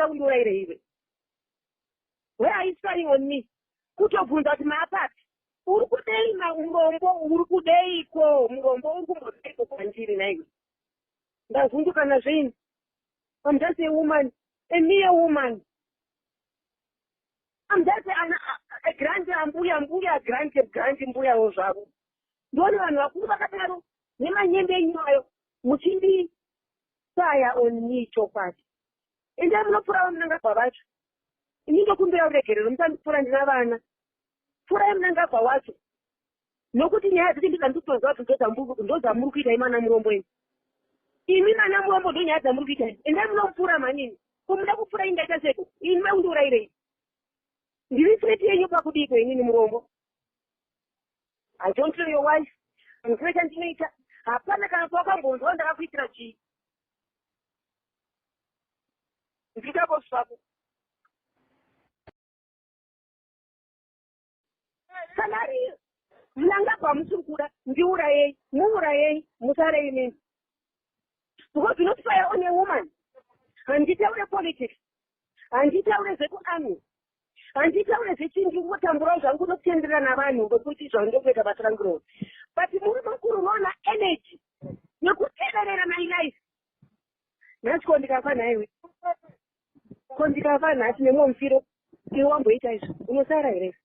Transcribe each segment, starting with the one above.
Wada kundiurayirei iwe? Why are you spying on me? Kutobvunza kuti maapapi? Uri kudei murombo? Uri kudeiko murombo? Uri kumbodeiko kwandiri naiwe? Ndavhunduka nazvo ini. I'm just a woman, a mere woman. I'm just an, a grand ambuya, mbuya, grand, grand mbuyawo zvavo. Ndione vanhu vakuru vakadaro nemanyembe enyu ayo muchindisaya on me chokwadi. Endai munopfura vaMnangagwa vacho. Ini ndokumbira ruregerero musandipfura ndina vana. Pfurai Mnangagwa wacho. Nokuti nyaya dzacho ndidzandikutonzwa kuti ndodzamuri kuita imana murombo imi. Imi mana murombo ndo nyaya dzamuri kuita. Endai munomupfura mhani imi. Ko muda kupfura ini ndaita seko. Ini makundiurayirei. Ndiri threat yenyu pakudiko inini murombo. I don't know your wife. Handina chandinoita. Hapana kana pawakambonzwa ndakakuitira chii. Ndikuita boss vako. Kana ari Mnangagwa musiri kuda ndiurayei, muurayei, musare inini. Because you not fire on a woman. Handitaure politics. Handitaure zvekuarmy. Handitaure zvechii ndingotamburawo zvangu nokutenderera navanhu ngokuti zvangu ndokuita basa rangu iroro. But murume mukuru unoona energy yekuteverera my life. Nhasi ko ndikafa nhaiwe? Ko ndikafa nhasi nemumwe mufiro iwe wamboita izvo unosara here?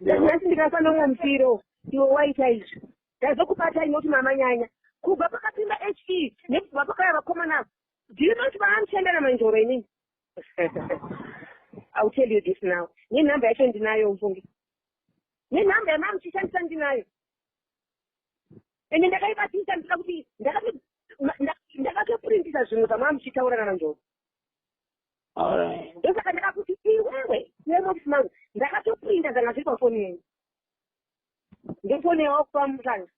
Nhasi ndikafa nemumwe mufiro iwe waita izvo ndazokubata inoti mamanyanya kubva pakapinda he nekubva pakauya vakomana ava. Do you know kuti vaamushanda naManjoro inini? I'll tell you this now. Nenhamba yacho ndinayo mfunge. Nenhamba yamamuchishandisa ndinayo. Ende ndakaibatisa ndinoda kuti ndakatoprintisa zvimwe zvamamuchitaura naManjoro. Ndosaka ndakakuti iwewe nemofisi mangu ndakatoprinta zvanga zviri pafoni yenyu. Ndofoni yawakupa Mhlanga.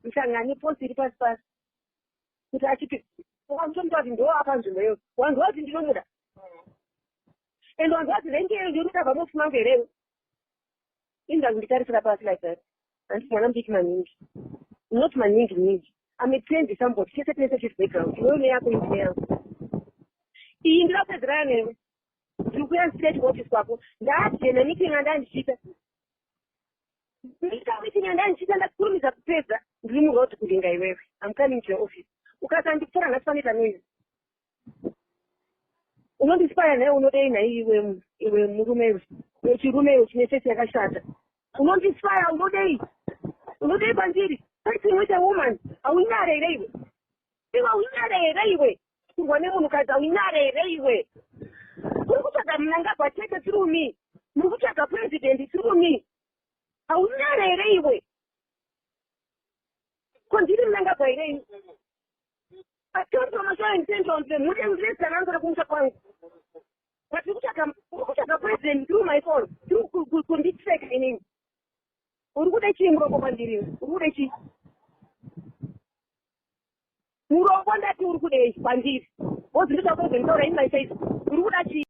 Mhlanga ane post iri pasi pasi. Kuti achiti wanzwa kuti ndoapa nzvimbo iyoyo. Wanzwa kuti ndinomuda. And wanzwa kuti rent iyoyo ndinoda mofisi mangu here? Inda kunditarisira pasi like that. Handisi mwana mudiki maningi. Not maningi ningi. I'm a trendy somebody. Chese tese chiri background. Iwe une yako ini yangu. Iyi ndinoda kupedzerana newe. Ndiri kuuya straight kuoffice kwako. Ndajena meeting yandandichiita. Ndika meeting yandandichiita ndakurumidza kupedza. Ndiri muroad kuringa iwewe. I'm coming to your office. Ukasandipfura nhasi panoita noise. Unondispaya nhai unodei nhai iwe iwe murume iwe. Iwe chirume iwe chine face yakashata. Unondispaya unodei? Unodei kwandiri? Fighting with a woman. Haunyare here iwe? Iwe haunyare here iwe? Kurwa nemunhukadzi haunyare here iwe? Uri kutsvaga Mnangagwa chete through me. Muri kutsvaga president through me. Haunyare here iwe? Ko ndiri Mnangagwa here ini? Atonto Mashonaland Central ndine mhuri rangu rekumusha kwangu. But uri kutsvaga uri kutsvaga president through my phone through kunditracker inini. Uri kuda chii murombo kwandiri? Uri kuda chii? Murombo ndati uri kudei kwandiri? Wozi nditsvaga president taura in my face. Uri kuda chii?